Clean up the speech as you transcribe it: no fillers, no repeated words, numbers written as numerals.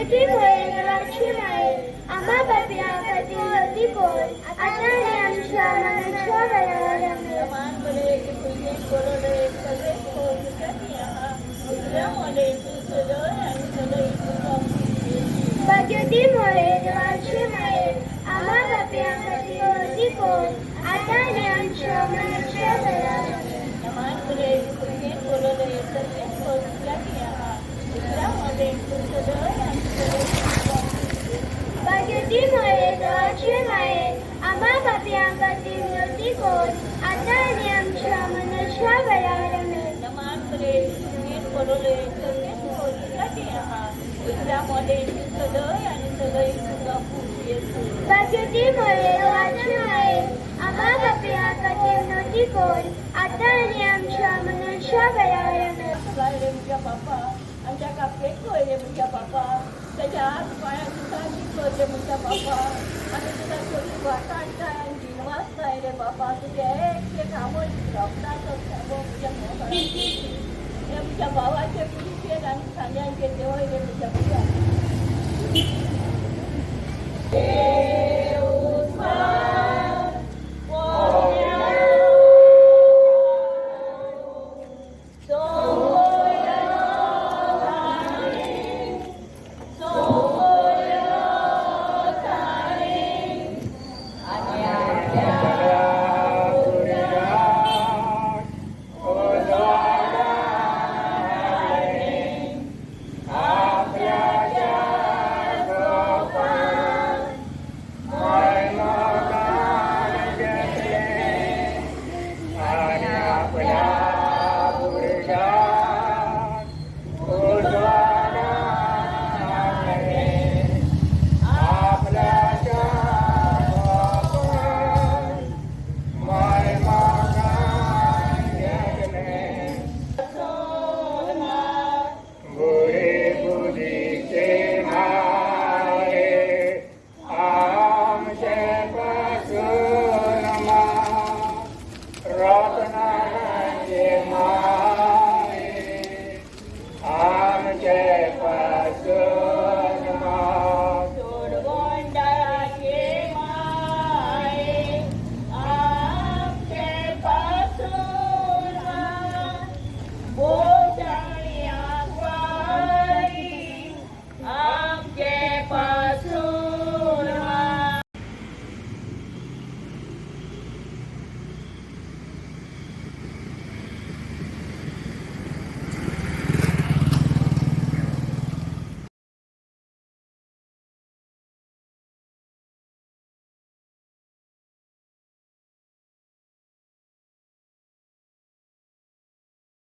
भाग्यवती मोये माये, आम्हा पापयां खातीर विनवती कर, आतां आनी आमच्या मरणाच्या वेळार. आमेन. मान बरे भुरगें बरोबर सगळे तुझ्या आहा, दुसऱ्या मोले तूं सदय आनी सदय तुका. भाग्यवती मोये देवाचे माये, आम्हा पापयां खातीर विनवती कर, आतां आनी आमच्या मरणाच्या वेळार. आमेन. मान बरे भुरगें बरोबर सगळे तुझ्या आहा, दुसऱ्या मोले तूं सदय आनी सदय तुका. भाग्यवती मोये देवाचे माये, आम्हा पापयां खातीर विनवती कर, आतां आनी आमच्या मरणाच्या वेळार. आमेन. मान बरे भुरगें बरोबर सगळे तुझ्या आहा, दुसऱ्या मोले तूं सदय आनी सदय तुका. भाग्यवती मोये देवाचे माये, आम्हा पापयां खातीर विनवती कर, आतां आनी आमच्या मरणाच्या वेळार. आमेन. रे म्हज्या बापा, आमच्या कापयेक पळय रे म्हज्या बापा, तेज्या हात पांयांची सारकी कर रे म्हज्या बापा. आमी तुका सगळी वाट हाडटाय आनी जिनवासताय रे बापा. तुगे एक एक हांव रोगताचो खांबो म्हज्या मोगाची, हे म्हज्या भावाचे कुडीचेर आनी खांद्यांचेर देंवय रे म्हज्या.